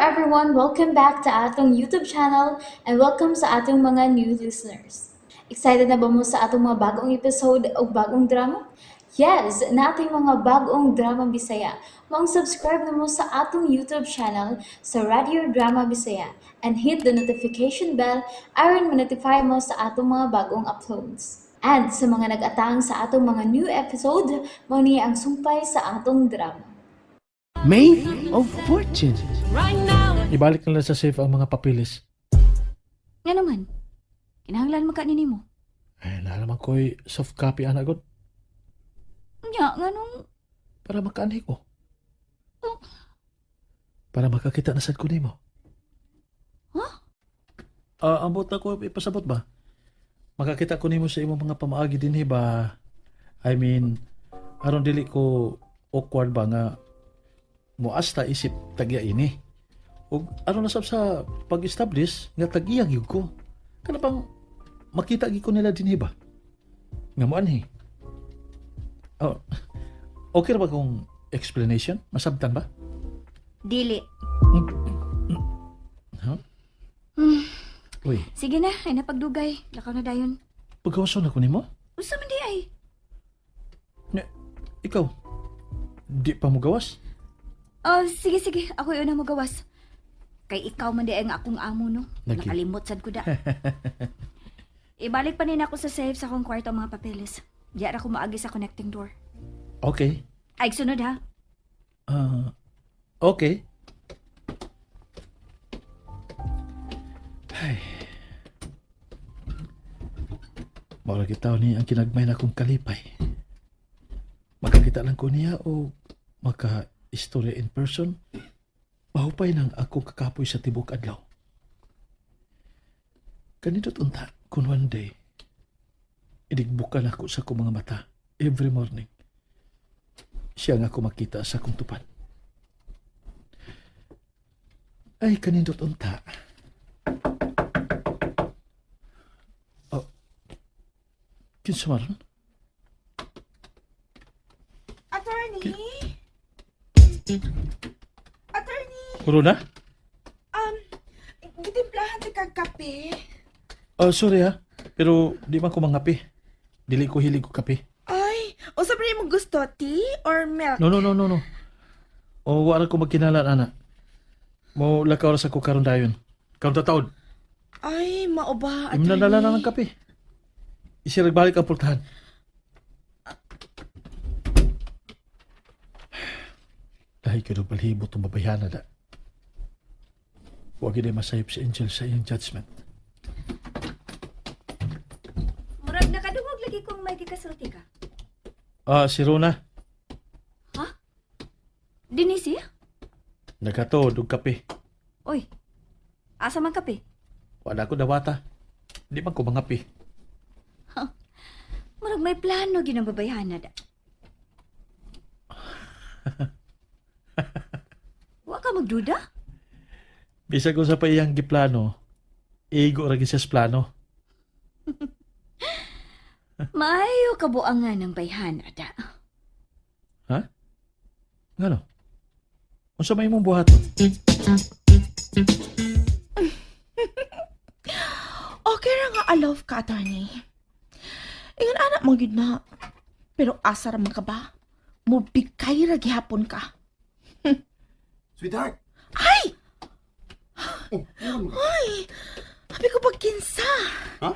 Everyone! Welcome back to atong YouTube channel and welcome sa atong mga new listeners. Excited na ba mo sa atong mga bagong episode o bagong drama? Yes, nating mga bagong drama Bisaya. Maong subscribe na mo sa atong YouTube channel sa Radio Drama Bisaya and hit the notification bell aron ma-notify mo sa atong mga bagong uploads. And sa mga nag-atang sa atong mga new episode, mao ni ang sumpay sa atong drama. Maid of Fortune. Ibalik na lang sa safe ang mga papilis. Nga naman, kinahanglan man ka ni nimo. Eh, naa naman ko'y soft copy, ana god. Nya, nga nung Para makaanhi ko. Para makakita na sad ko nimo. Huh? Ah, ambot ako ipasabot ba? Makakita ko nimo sa imong mga pamaagi dinhi ba? I mean, aron dili ko awkward ba nga moasta isip tagya ini. Ug aron na sab sa pag-establish nga tag-iya gyud ko. Kana bang makita gyud ko nila dinhi ba? Nga moanhi. Oh, okay ra ba kung explanation? Masabtan ba? Dili. Huh? Uy, Sige na, ay napagdugay. Lakaw na dayon. Pagkawason ako nimo? Usa man di ay. Nya, ikaw, di pa mo gawas? Oh, sige sige, ako una mo gawas. Kay ikaw man di ay nga akong amo, no. Lagi. Nakalimot sad ko da. Ibalik pa nin ako sa safe sa akong kwarto ang mga papeles. Di ra ko maagi sa connecting door. Okay. Ay, sunod ha. Ah, okay. Ay. Mao lagi taon ni ang kinagmay na akong kalipay. Makakita lang ko niya o maka-istorya in person. Mahupay nang akong kakapoy sa tibok adlaw. Kanindot unta kung one day, inigbukan ako sa akong mga mata every morning. Siya nga ako makita sa akong tupad. Ay, kanindot unta. Oh, kinsa man? Attorney? Attorney, Corona? Gitimplahan ti kag kape. Oh, sorry ha. Pero di man ko mangape. Dili ko hilig ko kape. Ay, unsa ba mo gusto, tea or milk? No, no, no, no, no. O, wala ko magkinalan, ana. Mo lakaw ra sa ko karon dayon. Karon taon. Ay, mao ba, Im attorney? na na ng kape. Isirag balik ang pultahan. Dahil kayo balhibo itong babayhana da. Huwag yun ay masayip si Angel sa iyang judgment. Murag nakadungog lagi kong may gikasulti ka. Ah, si Rona. Dini siya? Nagkatod og kape. Oy. Asa man kape? Wala ko dawata. Di man ko mangape. Murag may plano ginababayhana da. Wa ka magduda? Bisag ko sa pa iyang giplano, igo ra gyud siya sa plano. Maayo kabuangan ng bayhana da. Ha? Ngano? Unsa may imong buhaton? Okay ra nga aloof ka, attorney. Ingon anak mo gyud na. Pero asa ra man ka ba? Mubigkay ra gihapon ka. Sweetheart! Ay! Oh, ano ka? Ay! Habi ko pag kinsa. Ha?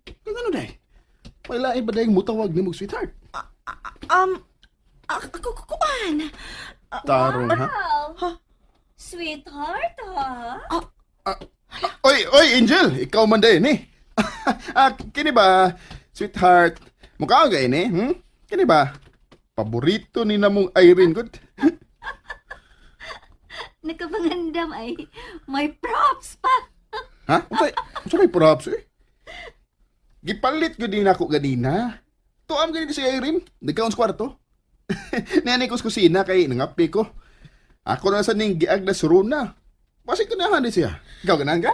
Kaya ano day? May lain ba dayong mutawag ni mong sweetheart? Ako kukuan. Tarong, ha? Wow. Sweetheart, ha? Oy, oy, Angel! Ikaw man day, ni. Ah, kini ba, sweetheart? Mukha ka ini, Kini ba? Paborito ni namong Irene, good. Nakapangandam ay may props pa. Ha? Unsay, unsay may props, eh? Gipalit ko din ako ganina. Tuam ganito si Irene. Nagkaon sa kwarto. Nanay ko sa kusina kay nangapi ko. Ako na sa ning giag na suruna. Basig ganahan di siya. Ikaw ganahan ka?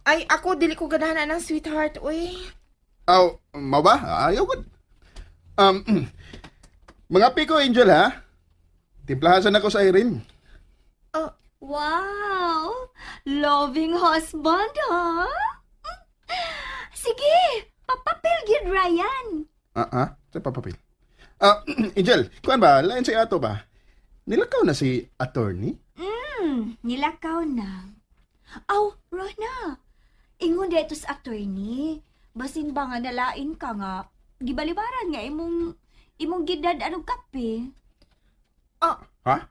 Ay, ako dili ko ganahan ng sweetheart, uy. Aw, mao ba? Ayaw gud. Mga ko, Angel, ha? Timplahan sana ko sa Irene. Oh, Wow! Loving husband, ha? Sige, papapil gyud Ryan. Ah, ah, sa papapil. Ah, Angel, kuan ba? Lain sa ato ba? Nilakaw na si attorney? Nilakaw na. Aw, Rona. Ingon dito sa attorney. Basin ba nga nalain ka nga? Gibalibaran nga imong imong gidad anong kape. Ha?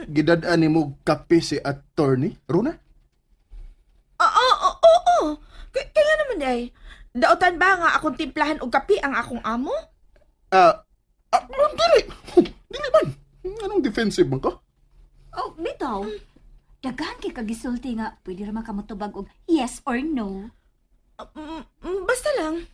Gidad-an nimo kape si attorney? Runa? Oo, oo, oo. Kaya naman ay. Daotan ba nga akong timplahan og kape ang akong amo? Ah, ah, dili. Dili man. Anong defensive man ko? Oh, bitaw. Daghan kay kagisulti nga pwede ra man ka motubag og yes or no. Basta lang.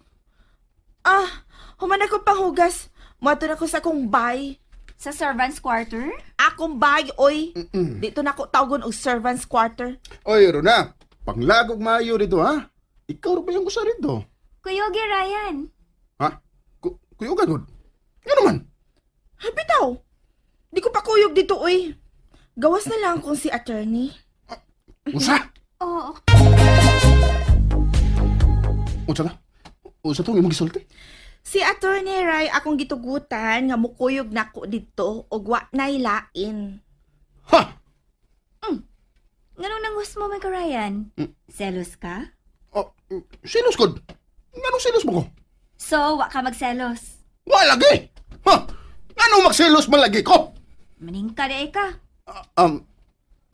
Ah, human ako panghugas. Moadto na ko sa akong bay. Sa servants quarter? Akong bay, oy. Dito na ko tawgon og servants quarter. Oy, Runa, panglagog maayo rito, ha? Ikaw ra ba yung usa rito? Kuyogi Ryan. Ha? Kuyugan gud. Nga naman? Ay, bitaw. Di ko pa kuyog dito, oy. Gawas na lang kung si attorney. Usa? Oo. Unsa na? Unsa tong imong gisulti? Si attorney Ray akong gitugutan nga mukuyog nako dito og wa nay lain. Ha? Nganong nangus mo man ka Ryan? Selos ka? Oh, silos gud. Nganong silos mo ko? So, wa ka magselos. Wa lagi. Ha? Nganong magselos man lagi ko? Maningka na ka.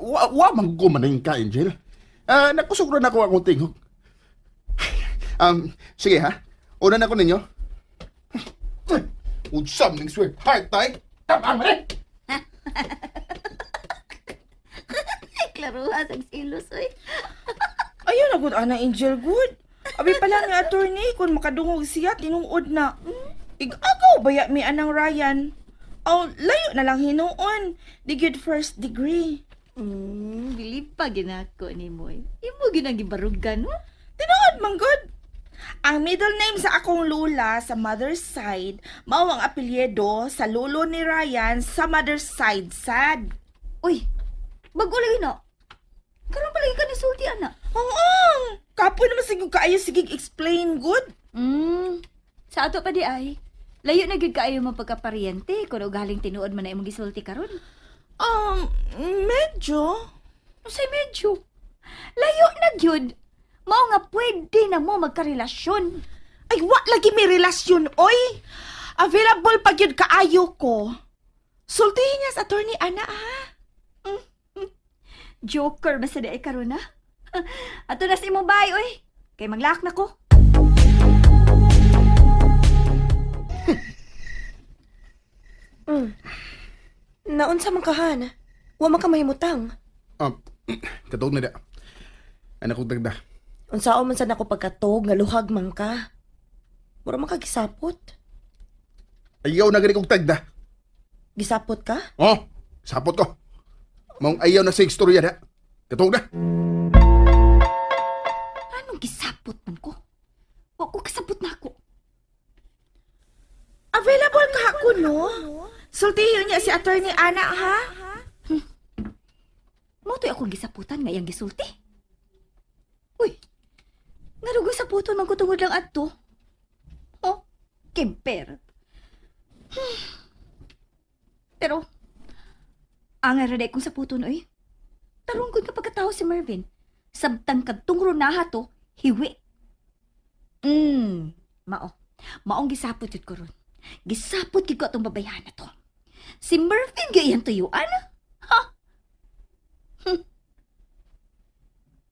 Wa man ko maningka, Angel. Ah, nakusog ra nako akong tingog. Sige ha. Una na ko ninyo. Unsam ning sweetheart tay. Tabang man eh. Ay, klaruha sa selos oy. Ayun na good ana Angel good. Abi pala nga attorney kung makadungog siya tinuod na. Igagaw baya mi anang Ryan. Aw layo na lang hinuon. Di gyud first degree. Bilib pa ginako ni mo. Imo ginang gibarugan no? Tinuod man good. Ang middle name sa akong lula sa mother's side, mao ang apelyido sa lolo ni Ryan sa mother's side sad. Uy, bago lagi na. Karon pa lagi ka nisulti ana. Oo, kapoy naman siguro kaayo sige explain good. Sa ato pa di ay. Layo na gyud kaayo mo pagkaparyente kun galing tinuod man na imong gisulti karon. Medyo. Unsay medyo? Layo na gyud. Mao nga pwede na mo magkarelasyon. Ay, wa lagi may relasyon, oy! Available pa gyud kaayo ko. Sultihin niya sa attorney Ana, ha? Joker ba sa di ay karon na? Ato na sa imong bahay oy. Kay manglak na ko. Naunsa man kahan? Wa man ka mahimutang. Katog na da. Anak kong dagda. Unsaon man sad nako pagkatog nga luhag man ka. Mura man ka gisapot. Ayaw na gani kong tagda. Gisapot ka? Oh, sapot ko. Maong ayaw na sa istorya da. Katog na. Anong gisapot man ko? Wa ko kasabot na ako. Available ka ako, no? Sultihin niya si attorney Ana, ha? Mo to'y akong gisaputan nga iyang gisulti. Uy, nga gisaputon man ko tungod lang adto. Oh, kemper. Pero, ang ra kong saputon oy. Tarong gud ka pagkatao si Mervin. Sabtang kadtong runaha to, hiwi. Mao. Maong gisapot jud ko ron. Gisapot gid ko atong babayhan na to. Si Mervin gyud iyang tuyuan. Ha?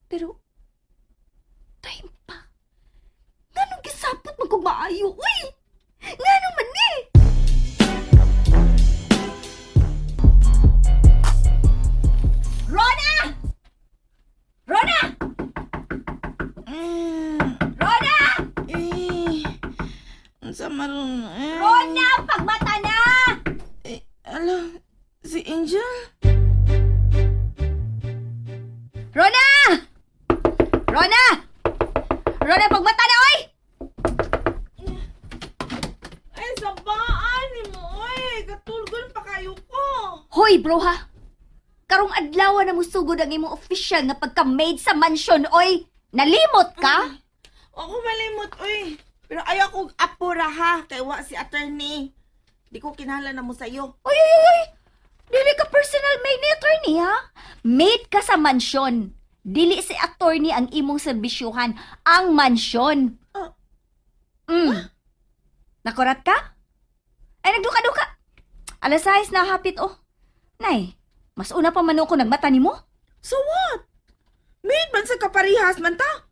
Pero, time pa. Nganong gisapot man kog maayo, uy! Nganong man ni? Rona! Rona! Rona! Eh, unsa maron, eh? Rona! Pagmata na! Eh, ala, si Angel? Rona! Rona! Rona, pagmata na, oy! Ay, sabaan ni mo, oy! Katulgon pa kayo ko! Hoy, bro ha! Karong adlaw adlaw na musugod ang imong official nga pagka-maid sa mansion, oy! Nalimot ka? Ako malimot, uy. Pero ayaw kong apura ha, kay wa si attorney. Di ko kinahanglan na mo sayo. Oy, oy, oy, oy! Dili ka personal maid ni attorney, ha? Maid ka sa mansyon. Dili si attorney ang imong serbisyuhan, ang mansyon. Ah. Nakurat ka? Ay, nagduka-duka. Alas 6 na hapit, oh. Nay, mas una pa man ako nagmata nimo. So what? Maid man sa kaparihas man ta.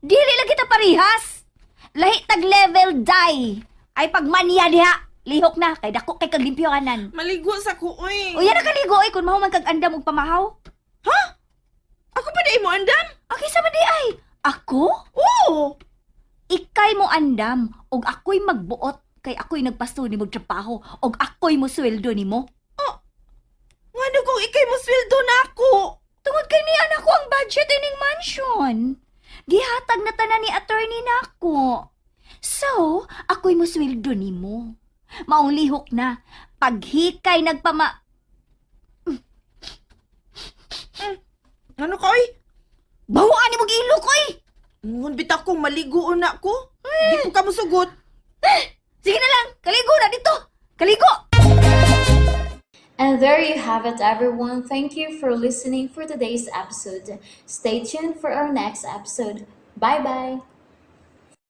Dili lang kita parihas. Lahi tag level die. Ay pagmaniya diha. Lihok na kay dako kay kaglimpyohanan. Maligo sa ko, uy. Uy, yan nakaligo oy kun mahuman kag andam og pamahaw. Ako pa di mo andam? Okay sa man di ay. Ako? Oo. Ikay mo andam og ako'y magbuot kay ako'y nagpasto nimo og trabaho og ako'y mo sweldo nimo. Ngano kung ikay mo sweldo na ako? Tungod kay niya nako ang budget ining mansion. Gihatag na tanan ni attorney nako. So, ako'y mo sweldo nimo. Maong lihok na paghikay nagpama. Ngano ka, uy? Bawaan ni mo ilok oy. Ngun bitaw kong maligo na ko. Di ko ka musugot. Sige na lang, kaligo na dito. Kaligo. And there you have it, everyone. Thank you for listening for today's episode. Stay tuned for our next episode. Bye bye.